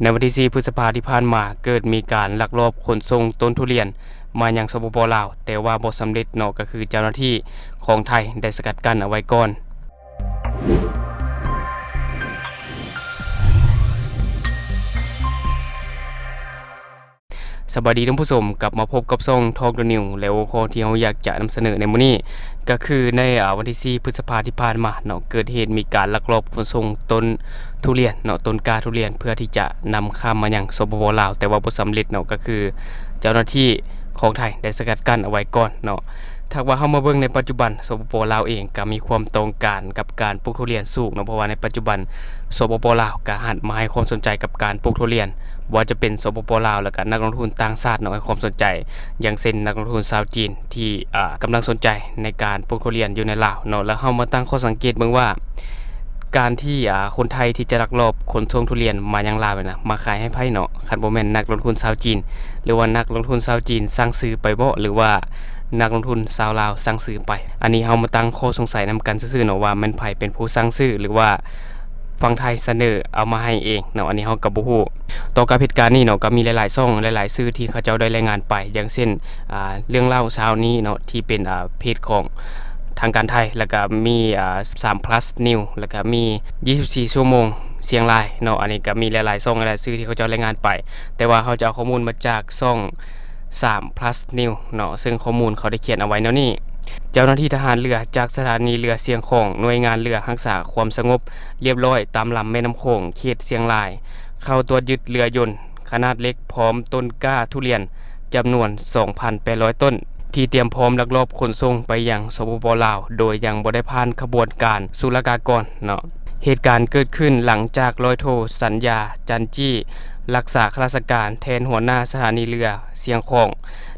ໃນວັນທີສີ່ ພຶດສະພາທີ່ຜ່ານມາ ເກີດມີການລັກລອບຂົນສົ່ງຕົ້ນທຸລຽນມາຍັງ ສປປ ລາວ ແຕ່ວ່າບໍ່ສຳເລັດເນາະ, ກໍຄືເຈົ້າໜ້າທີ່ຂອງໄທໄດ້ສະກັດກັ້ນເອົາໄວ້ກ່ອນ. ສະບາຍດີທ່ານຜູ້ຊົມ, ກັບມາພົບກັບຊ່ອງ Talk the News ແລະ ຫົວຂໍ້ທີ່ເຮົາຢາກຈະນຳສະເໜີໃນມື້ນີ້ ກໍຄືໃນ ອາ ວັນທີສີ່ ພຶດສະພາທີ່ຜ່ານມາເນາະ, ເກີດເຫດມີການລັກລອບຂົນສົ່ງຕົ້ນທຸລຽນເນາະ, ຕົ້ນກ້າທຸລຽນ ເພື່ອທີ່ຈະນຳຂ້າມມາຍັງ ສປປ ລາວ ແຕ່ວ່າບໍ່ສຳເລັດເນາະ, ກໍຄືເຈົ້າໜ້າທີ່ຂອງໄທໄດ້ສະກັດກັ້ນເອົາໄວ້ກ່ອນເນາະ. ຖ້າວ່າເຮົາມາເບິ່ງໃນປັດຈຸບັນ ສປປ ລາວເອງກໍມີຄວາມຕ້ອງການກັບການປູກທຸລຽນສູງເນາະ, ເພາະວ່າໃນປັດຈຸບັນ ສປປ ລາວກໍຫັນມາໃຫ້ຄວາມສົນໃຈກັບການປູກທຸລຽນ, ບໍ່ວ່າຈະເປັນ ສປປ ລາວ ແລ້ວກໍນັກລົງທຶນຕ່າງຊາດເນາະ ໃຫ້ຄວາມສົນໃຈ, ຢ່າງເຊັ່ນ ນັກລົງທຶນຊາວຈີນທີ່ ອາ ກຳລັງສົນໃຈໃນການປູກທຸລຽນຢູ່ໃນລາວເນາະ. ແລ້ວເຮົາມາຕັ້ງຂໍ້ສັງເກດເບິ່ງວ່າ ການທີ່ ອາ ຄົນໄທທີ່ຈະລັກລອບຂົນສົ່ງທຸລຽນມາຍັງລາວນີ້ນະ ມາຂາຍໃຫ້ໃຜເນາະ? ຄັນບໍ່ແມ່ນນັກລົງທຶນຊາວຈີນ ຫຼືວ່ານັກລົງທຶນຊາວຈີນສັ່ງຊື້ໄປບໍ ຫຼືວ່ານັກລົງທຶນຊາວລາວສັ່ງຊື້ໄປ? ອັນນີ້ເຮົາມາຕັ້ງຂໍ້ສົງໄສນຳກັນຊື່ໆເນາະ ວ່າແມ່ນໃຜເປັນຜູ້ສັ່ງຊື້ ຫຼືວ່າຝັ່ງໄທສະເໜີເອົາມາໃຫ້ເອງເນາະ, ອັນນີ້ເຮົາກໍບໍ່ຮູ້. ຕໍ່ກັບເຫດການນີ້ເນາະ ກໍມີຫຼາຍໆຊ່ອງ ຫຼາຍໆສື່ທີ່ເຂົາເຈົ້າໄດ້ລາຍງານໄປ, ຢ່າງເຊັ່ນ ອາ ເລື່ອງເລົ່າເຊົ້ານີ້ເນາະ ທີ່ເປັນ ອາ ເພຈຂອງທາງການໄທ, ແລ້ວກໍມີ ອາ ສາມ plus news ແລ້ວກໍມີ ຊາວສີ່ຊົ່ວໂມງຊຽງລາຍເນາະ. ອັນນີ້ກໍມີຫຼາຍໆຊ່ອງ ຫຼາຍໆສື່ທີ່ເຂົາເຈົ້າລາຍງານໄປ, ແຕ່ວ່າເຮົາຈະເອົາຂໍ້ມູນມາຈາກຊ່ອງ ສາມ plus news ເນາະ, ເຊິ່ງຂໍ້ມູນເຂົາໄດ້ຂຽນເອົາໄວ້ແນວນີ້: ເຈົ້າໜ້າທີ່ທະຫານເຮືອຈາກສະຖານີເຮືອຊຽງຂອງ ໜ່ວຍງານເຮືອຮັກສາຄວາມສະຫງົບລຽບລ້ອຍຕາມລຳແມ່ນ້ຳໂຂງ ເຂດຊຽງລາຍ ເຂົ້າກວດຍຶດເຮືອຍົນຂະໜາດເລັກ ພ້ອມຕົ້ນກ້າທຸລຽນຈຳນວນ ສອງພັນແປດຮ້ອຍຕົ້ນ ທີ່ຕຽມພ້ອມລັກລອບຂົນສົ່ງໄປຍັງ ສປປ ລາວ ໂດຍຍັງບໍ່ໄດ້ຜ່ານຂະບວນການສຸລະກາກອນເນາະ. ເຫດການເກີດຂຶ້ນຫຼັງຈາກ ຮ້ອຍໂທ ສັນຍາ ຈັນຈີ້ ລັກສາຂ້າລາຊະການແທນຫົວໜ້າສະຖານີເຮືອຊຽງຂອງ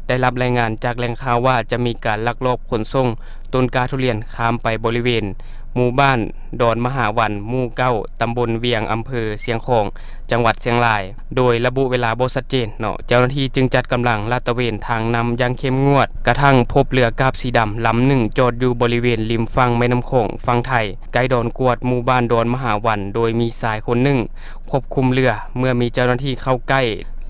ໄດ້ຮັບລາຍງານຈາກແຫຼ່ງຂ່າວວ່າ ຈະມີການລັກລອບຂົນສົ່ງຕົ້ນກ້າທຸລຽນຂ້າມໄປບໍລິເວນໝູ່ບ້ານດອນມະຫາວັນ ໝູ່ເກົ້າ ຕຳບົນວຽງ ອຳເພີຊຽງຂອງ ຈັງຫວັດຊຽງລາຍ, ໂດຍລະບຸເວລາບໍ່ຊັດເຈນເນາະ. ເຈົ້າໜ້າທີ່ຈຶ່ງຈັດກຳລັງລາດຕະເວນທາງນ້ຳຢ່າງເຂັ້ມງວດ, ກະທັ່ງພົບເຮືອກາບສີດຳລຳໜຶ່ງຈອດຢູ່ບໍລິເວນລິມຝັ່ງແມ່ນ້ຳຂອງຝັ່ງໄທ, ໃກ້ດອນກວດໝູ່ບ້ານດອນມະຫາວັນ, ໂດຍມີຊາຍຄົນໜຶ່ງຄວບຄຸມເຮືອ. ເມື່ອມີເຈົ້າໜ້າທີ່ເຂົ້າໃກ້,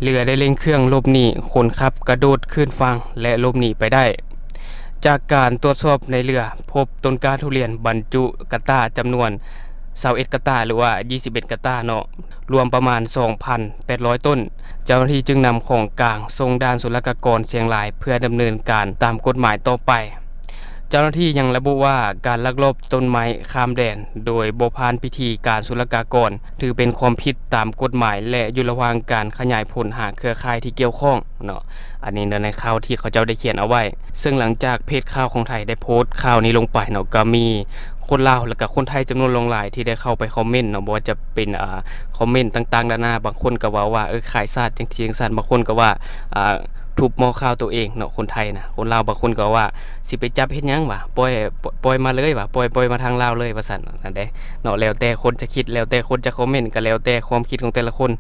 ເຮືອໄດ້ເລັ່ງເຄື່ອງຫຼົບໜີ, ຄົນຂັບກະໂດດຂຶ້ນຝັ່ງ ແລະ ຫຼົບໜີໄປໄດ້. ຈາກການຕວດສອບໃນເຮືອ, ພົບຕົ້ນກ້າທຸລຽນບັນຈຸກະຕ້າຈຳນວນ ຊາວເອັດກະຕ້າ ຫຼືວ່າ ຊາວເອັດກະຕ້າເນາະ, ລວມປະມານ ສອງພັນແປດຮ້ອຍຕົ້ນ. ເຈົ້າໜ້າທີ່ຈຶ່ງນຳຂອງກາງສົ່ງດ່ານສຸລະກາກອນຊຽງລາຍ ເພື່ອດຳເນີນການຕາມກົດໝາຍຕໍ່ໄປ. ເຈົ້າໜ້າທີ່ຍັງລະບຸວ່າ ການລັກລອບຕົ້ນໄມ້ຂ້າມແດນໂດຍບໍ່ຜ່ານພິທີການສຸລະກາກອນ ຖືເປັນຄວາມຜິດຕາມກົດໝາຍ ແລະ ຢູ່ລະຫວ່າງການຂະຫຍາຍຜົນຫາເຄືອຂ່າຍທີ່ກ່ຽວຂ້ອງເນາະ. ອັນນີ້ໃນຂ່າວທີ່ເຂົາເຈົ້າໄດ້ຂຽນເອົາໄວ້, ເຊິ່ງຫຼັງຈາກເພຈຂ່າວຂອງໄທໄດ້ໂພສต์ຂ່າວນີ້ລົງໄປເນາະ, ກໍມີຄົນລາວ ແລ້ວກໍຄົນໄທຈຳນວນຫຼວງຫຼາຍທີ່ໄດ້ເຂົ້າໄປຄອມເມັນເນາະ, ບໍ່ວ່າຈະເປັນ ອາ ຄອມເມັນຕ່າງໆນານາ, ບາງຄົນກໍເວົ້າວ່າ ເອີ ຂາຍຊາດຈັ່ງຊີ້ຈັ່ງຊັ້ນ, ບາງຄົນກໍວ່າ ອາ ທຸບໝໍ້ຂ້າວໂຕເອງເນາະ, ຄົນໄທນະ, ຄົນລາວບາງຄົນກໍວ່າ ຊິໄປຈັບເຮັດຫຍັງຫວາ, ປ່ອຍ ປ່ອຍມາເລີຍຫວາ, ປ່ອຍ ປ່ອຍມາທາງລາວເລີຍວ່າຊັ້ນ, ນັ້ນເດ້ເນາະ, ແລ້ວແຕ່ຄົນຈະຄິດ, ແລ້ວແຕ່ຄົນຈະຄອມເມັນ, ກໍແລ້ວແຕ່ຄວາມຄິດຂອງແຕ່ລະຄົນ,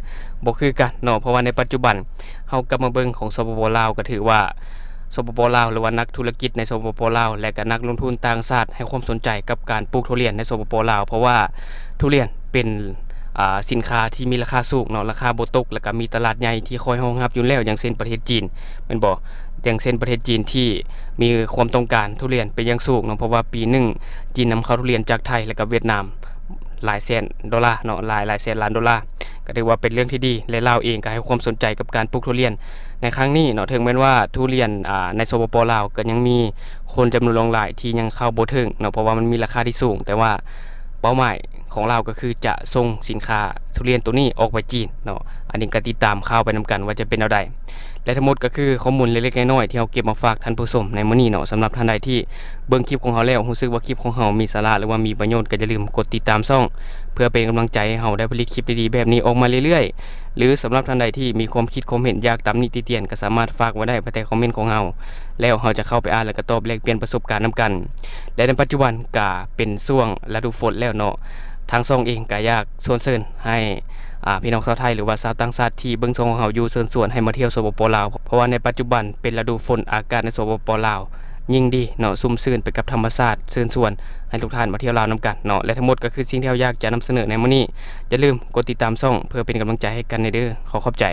ບໍ່ຄືກັນເນາະ. ເພາະວ່າໃນປັດຈຸບັນ ເຮົາກັບມາເບິ່ງຂອງ ສປປ ລາວ ກໍຖືວ່າ ສປປ ລາວ ຫຼືວ່ານັກທຸລະກິດໃນ ສປປ ລາວ ແລະ ກໍນັກລົງທຶນຕ່າງຊາດໃຫ້ຄວາມສົນໃຈກັບການປູກທຸລຽນໃນ ສປປ ລາວ, ເພາະວ່າທຸລຽນເປັນ ອາ ສິນຄ້າທີ່ມີລາຄາສູງເນາະ, ລາຄາບໍ່ຕົກ, ແລ້ວກໍມີຕະຫຼາດໃຫຍ່ທີ່ຄອຍຮອງຮັບຢູ່ແລ້ວ, ຢ່າງເຊັ່ນປະເທດຈີນ ແມ່ນບໍ່? ຢ່າງເຊັ່ນປະເທດຈີນທີ່ມີຄວາມຕ້ອງການທຸລຽນເປັນຢ່າງສູງເນາະ, ເພາະວ່າປີໜຶ່ງຈີນນຳເຂົ້າທຸລຽນຈາກໄທ ແລ້ວກໍຫວຽດນາມ ຫຼາຍແສນໂດລາເນາະ, ຫຼາຍ ຫຼາຍແສນລ້ານໂດລາ, ກໍຖືວ່າເປັນເລື່ອງທີ່ດີ ແລະ ລາວເອງກໍໃຫ້ຄວາມສົນໃຈກັບການປູກທຸລຽນໃນຄັ້ງນີ້ເນາະ. ເຖິງແມ່ນວ່າທຸລຽນ ອາ ໃນ ສປປ ລາວ ກໍຍັງມີຄົນຈຳນວນຫຼວງຫຼາຍທີ່ຍັງເຂົ້າບໍ່ເຖິງເນາະ, ເພາະວ່າມັນມີລາຄາທີ່ສູງ, ແຕ່ວ່າເປົ້າໝາຍຂອງລາວກໍຄືຈະສົ່ງສິນຄ້າທຸລຽນໂຕນີ້ອອກໄປຈີນເນາະ. ອັນນີ້ກໍຕິດຕາມຂ່າວໄປນຳກັນວ່າຈະເປັນແນວໃດ. ແລະ ທັງໝົດກໍຄືຂໍ້ມູນເລັກໆນ້ອຍໆທີ່ເຮົາເກັບມາຝາກທ່ານຜູ້ຊົມໃນມື້ນີ້ເນາະ. ສຳລັບທ່ານໃດທີ່ເບິ່ງຄລິບຂອງເຮົາແລ້ວ ຮູ້ສຶກວ່າຄລິບຂອງເຮົາມີສາລະ ຫຼືວ່າມີປະໂຫຍດ ກໍຢ່າລືມກົດຕິດຕາມຊ່ອງ ເພື່ອເປັນກຳລັງໃຈໃຫ້ເຮົາໄດ້ຜະລິດຄລິບດີໆແບບນີ້ອອກມາເລື້ອຍໆ ຫຼື ສຳລັບທ່ານໃດທີ່ມີຄວາມຄິດຄວາມເຫັນ ຢາກຕຳໜິຕິຕຽນ ກໍສາມາດຝາກໄວ້ໄດ້ພາຍໃຕ້ຄອມເມັນຂອງເຮົາ ແລ້ວເຮົາຈະເຂົ້າໄປອ່ານ ແລະ ກໍຕອບແລກປ່ຽນປະສົບການນຳກັນ. ແລະ ໃນປັດຈຸບັນກໍເປັນຊ່ວງລະດູຝົນແລ້ວເນາະ, ທາງຊ່ອງເອງກໍຢາກຊວນເຊີນໃຫ້ ອາ ພີ່ນ້ອງຊາວໄທ ຫຼືວ່າຊາວຕ່າງຊາດທີ່ເບິ່ງຊ່ອງຂອງເຮົາຢູ່ ເຊີນຊວນໃຫ້ມາທ່ຽວ ສປປ ລາວ, ເພາະວ່າໃນປັດຈຸບັນເປັນລະດູຝົນ, ອາກາດໃນ ສປປ ລາວ ຍິ່ງດີເນາະ ຊຸ່ມຊື່ນໄປກັບທຳມະຊາດ. ເຊີນຊວນໃຫ້ທຸກທ່ານມາທ່ຽວລາວນຳກັນເນາະ ແລະ ທັງໝົດກໍຄືສິ່ງທີ່ເຮົາຢາກຈະນຳສະເໜີໃນມື້ນີ້. ຢ່າລືມກົດຕິດຕາມຊ່ອງເພື່ອເປັນກຳລັງໃຈໃຫ້ກັນແດ່ເດີ້. ຂໍຂອບໃຈ.